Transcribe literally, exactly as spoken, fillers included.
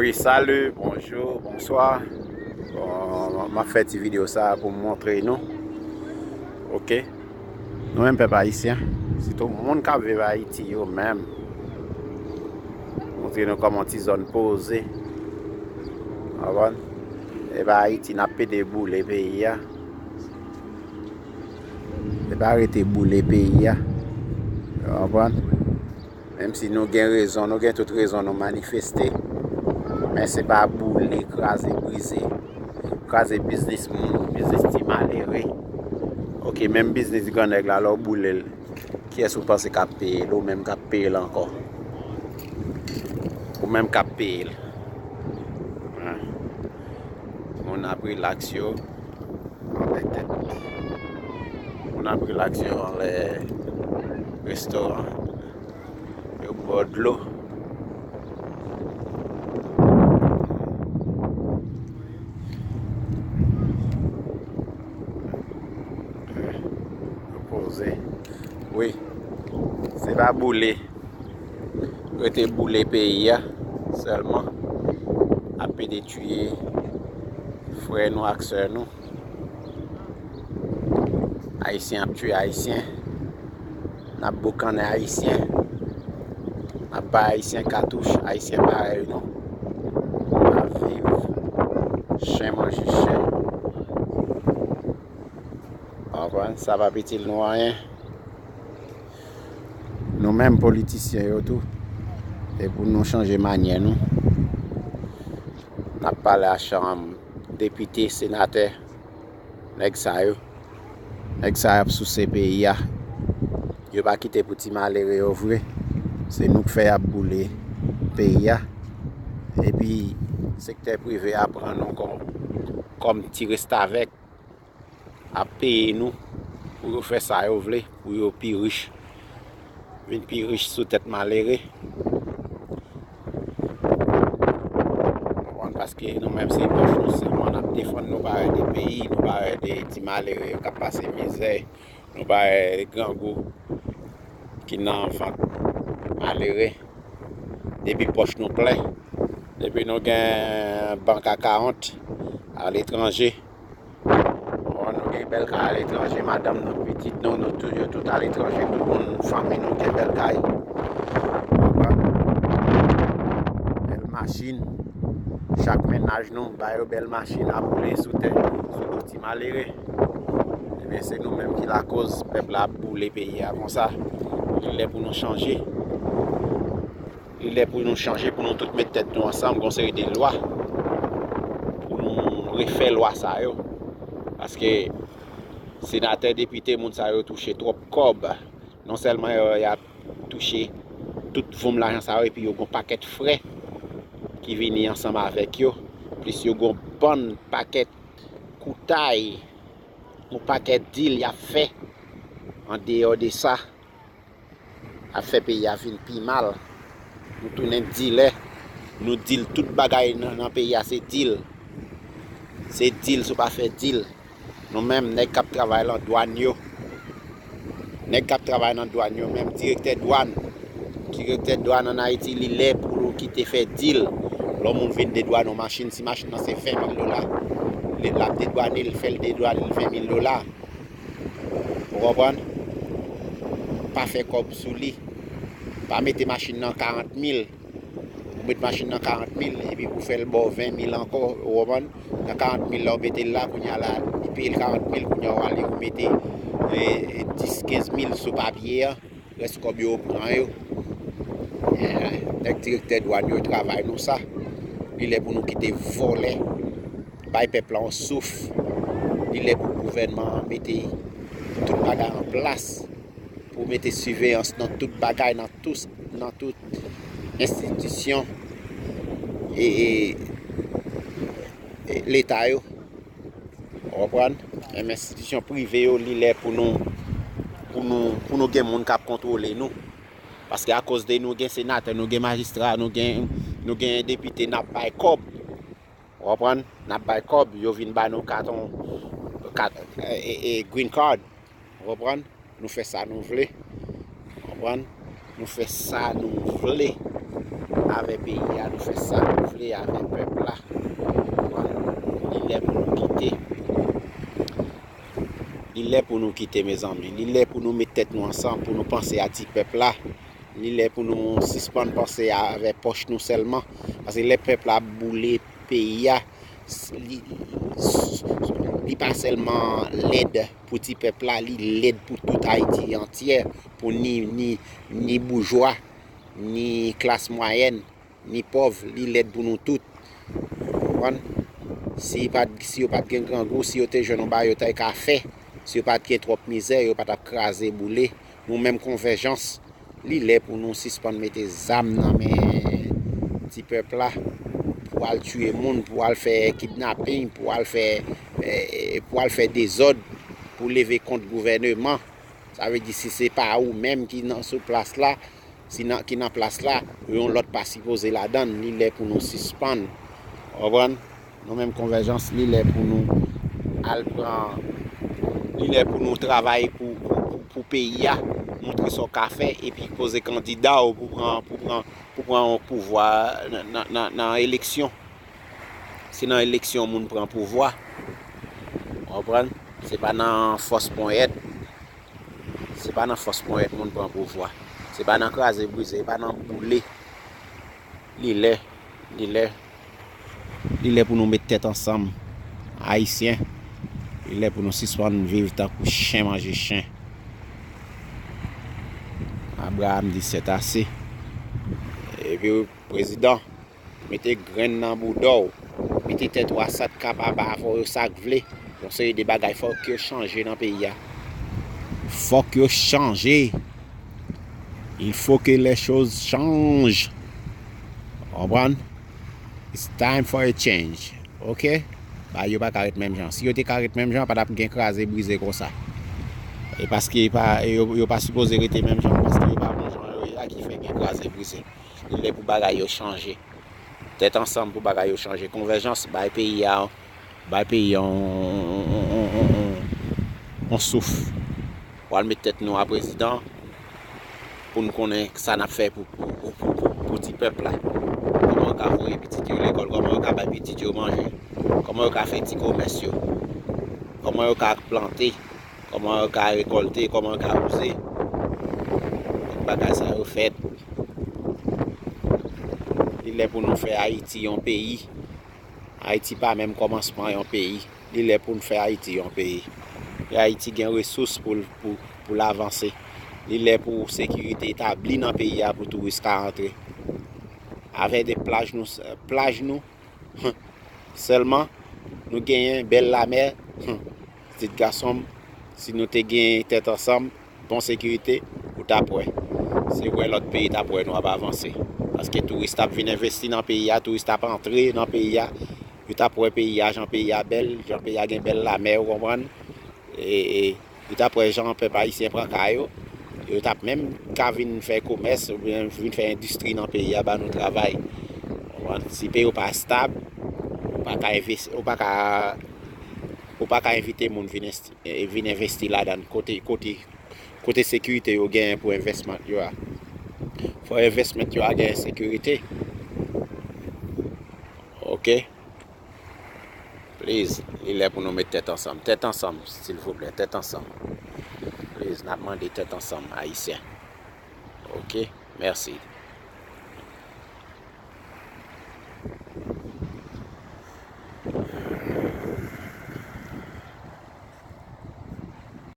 Wi, salut, bonjour, bonsoir. Bon, m ap fè ti videyo sa a pou m montre nou. Oke. Nou menm pèp ayisyen, sitou moun k ap viv Ayiti yo menm, montre nou kòman ti zòn poze. Konprann? E pa Ayiti n ap pede boule peyi a. E pa rete boule peyi a. Konprann? Menm si nou gen rezon, nou gen tout rezon nou manifeste. Men se pa boule, kraze, brize, kraze biznis moun, biznis ti malere. Oke, menm biznis gran nèg la, lè w boule l, kiyès ou panse k ap peye l? Ou menm k ap peye l ankò. Ou menm k ap peye l. Moun ap rilaks yo anlè tèt. Moun ap rilaks yo anlè restoran. Yo bò dlo. Yo poze. Wi. Se pa boule. Rete boule peyi a sèlman. Ap pede tiye frè nou ak sè nou. Ayisyen ap tiye Ayisyen. N ap boukannen Ayisyen. N ap bay Ayisyen katouch. Ayisyen parèy nou. N ap viv. Chen manje chen. Konprann? Sa p ap itil nou anyen. Nou menm politisyen yo tou, e pou nou chanje manyè nou. N ap pale a chanm depite, senatè, nèg sa yo. Nèg sa yo ap souse peyi a. Yo pa kite pou ti malere yo vre. Se nou k fè y ap boule peyi a. Epi sektè prive a pran nou kòm, kòm ti restavèk. Ap peye nou pou yo fè sa yo vle, pou yo pi rich, vin pi rich sou tèt malere. Konprann? Paske nou menm se pòch nou sèlman n ap defann, nou pa rède peyi, nou pa rède ti malere yo k ap pase mizè, nou pa rède grangou ki nan vant malere. Depi pòch nou plen, depi nou gen bank account aletranje, bon, nou gen bèl kay aletranje, madanm nou, pitit nou, nou tout, yo tout aletranje, tout moun, fanmi nou gen bèl kay. Bèl machin, chak mennaj nou, ba yo bèl machin ap woule sou tè, sou do ti malere. Ebyen, se nou menm ki lakoz pèp la ap boule peyi a konsa. Li lè pou nou chanje. Li lè pou nou chanje, pou nou tout met tèt nou ansanm, gon seri de lwa, pou nou refè lwa sa yo. Paske senatè, depite, moun sa yo touche twòp kòb. Non sèlman yo, y ap touche tout voum lajan sa yo, epi yo gon pakèt frè ki vini ansanm avèk yo, plis yo gon bann pakèt koutay, yon pakèt dil y ap fè. Andeyò de sa, ap fè peyi a vin pi mal. Nou tounen dilè. Nou dil tout bagay nan, nan peyi a, se dil. Se dil, si w pa fè dil. Nou menm, nèg k ap travay nan dwàn yo. Nèg k ap travay nan dwàn yo, menm direktè dwàn. Direktè dwàn ann Ayiti, li lè pou nou kite fè dil. Lè yon moun vin dedwane yon machin, si machin nan se ven mil dola, li, l ap dedwane l, fè l dedwane l ven mil dola. Ou konprann? Pa fè kòb sou li. Pa mete machin nan karant mil. Ou met machin nan karant mil, epi pou fè l ba w ven mil ankò, ou konprann? Nan karant mil la, ou mete l la, kounye a la, li peye l karant mil, kounye a w ale, ou mete, e, e, dis, kenz mil sou papye a, rès kòb yo, ou pran yo. Eh, nèg direktè dwàn yo, travay nou sa. Li lè pou nou kite vòlè, bay pèp la yon souf. Li lè pou gouvènman an mete tout bagay an plas, pou mete siveyans nan tout bagay, nan tout, nan tout enstitisyon e, e, e Leta yo. Ou konprann? Menm enstitisyon prive yo, li lè pou nou, pou nou, pou nou gen moun k ap kontwole nou. Paske akoz de nou gen senatè, nou gen majistra, nou gen, nou gen depite, n ap bay kòb. Ou konprann? N ap bay kòb, yo vin ba nou katon, kat, e, e, e, green card. Ou konprann? Nou fè sa nou vle. Ou konprann? Nou fè sa nou vle. avè peyi a, nou fè sa nou vle avè pèp la. Li lè pou nou kite. Li lè pou nou kite, mezanmi. Li lè pou nou met tèt nou ansanm, pou nou panse a ti pèp la. Li lè pou nou sispann panse avè pòch nou sèlman. Paske lè pèp la ap boule peyi a, s- li, li pa sèlman lèd pou ti pèp la, li lèd pou tout Ayiti antyè, pou ni, ni, ni boujwa, ni klas mwayèn, ni pòv, li lèd pou nou tout. Konprann? Si pa t, si yo pa t gen grangou, si yo te jwenn yon bagay yo ta ka fè, si yo pa t gen twòp mizè, yo pa t ap kraze boule. Nou menm Konvèjans, li lè pou nou sispann mete zam nan men ti pèp la, pou al tiye moun, pou al fè kidnaping, pou al fè, eh, pou al fè dezòd, pou leve kont gouvèneman. Sa vle di, si se pa ou menm ki nan, sou plas la, si nan, ki nan plas la, yon lòt pa sipoze ladann, li lè pou nou sispann. Ou konprann? Nou menm Konvèjans, li lè pou nou al pran, li lè pou nou travay pou, pou, pou, pou peyi a, montre sa w ka fè, epi poze kandida w pou pran, pou pran, pou pran yon pouvwa nan, nan, nan, nan eleksyon. Se nan eleksyon moun pran pouvwa. Ou konprann? Se pa nan fòs ponyèt. Se pa nan fòs ponyèt moun pran pouvwa. Se pa nan kraze brize, se pa nan boule. Li lè, li lè, li lè pou nou met tèt ansanm, Ayisyen. Li lè pou nou sispann viv tankou chen manje chen. Abraham di c'est assez. Epi, prezidan, mete grenn nan bouda w. Mete tèt ou asat kap aba, fò yo sa k vle. Yon seri de bagay fòk yo chanje nan peyi a. Fòk yo chanje. Il faut que les choses changent. Ou konprann? It's time for a change. Ok? Bagay yo pa ka ret menm jan. Si yo te ka ret menm jan, pa t ap gen kraze brize konsa. E paske pa, yo, yo pa sipoze rete menm jan, paske yo pa bon jan yo ye a ki fè gen kraze brize. Li lè pou bagay yo chanje. Tèt ansanm pou bagay yo chanje. Konvèjans, bay peyi a, bay peyi a yon, yon, yon, yon, yon, yon souf. Pou al met tèt nou a prezidan, pou n konnen sa n ap fè pou, pou, pou, pou, pou, pou ti pèp la. Kòman yo ka voye pitit yo lekòl, kòman yo ka bay pitit yo manje, kòman yo ka fè ti komès yo, kòman yo ka plante, kòman yo ka rekòlte, kòman yo ka wouze. Tout bagay sa yo fèt. Li lè pou nou fè Ayiti yon peyi. Ayiti pa menm kòmansman yon peyi. Li lè pou n fè Ayiti yon peyi. E Ayiti gen resous pou l, pou, pou l avanse. Li lè pou sekirite etabli nan peyi a pou touris ka antre. Avè de plaj nou, plaj nou, sèlman, nou genyen bèl lamè. Pitit gason m, si nou te gen tèt ansanm, bon sekirite, ou t ap wè. Se wè lòt peyi t ap wè nou ap avanse. Paske touris t ap vin envesti nan peyi a, touris t ap antre nan peyi a. Yo t ap wè peyi a, jan peyi a bèl, jan peyi a gen bèl lamè, ou konprann? E, e, yo t ap wè jan pèp ayisyen pran kay yo. Yo t ap menm ka vin fè komès, oubyen vin fè endistri nan peyi a, ba nou travay. Ou konprann? Si peyi w pa estab, ou pa ka envesti, ou pa ka, ou pa ka envite moun vin ensti-, e, vin envesti ladan l. Kote, kote, kote sekirite yo genyen pou envèsman yo a? Fò envèsman yo a genyen sekirite. Ok? Please, li lè pou nou met tèt ansanm. Tèt ansanm, silvouplè, tèt ansanm. Please, n ap mande tèt ansanm, Ayisyen. Ok? Mèsi.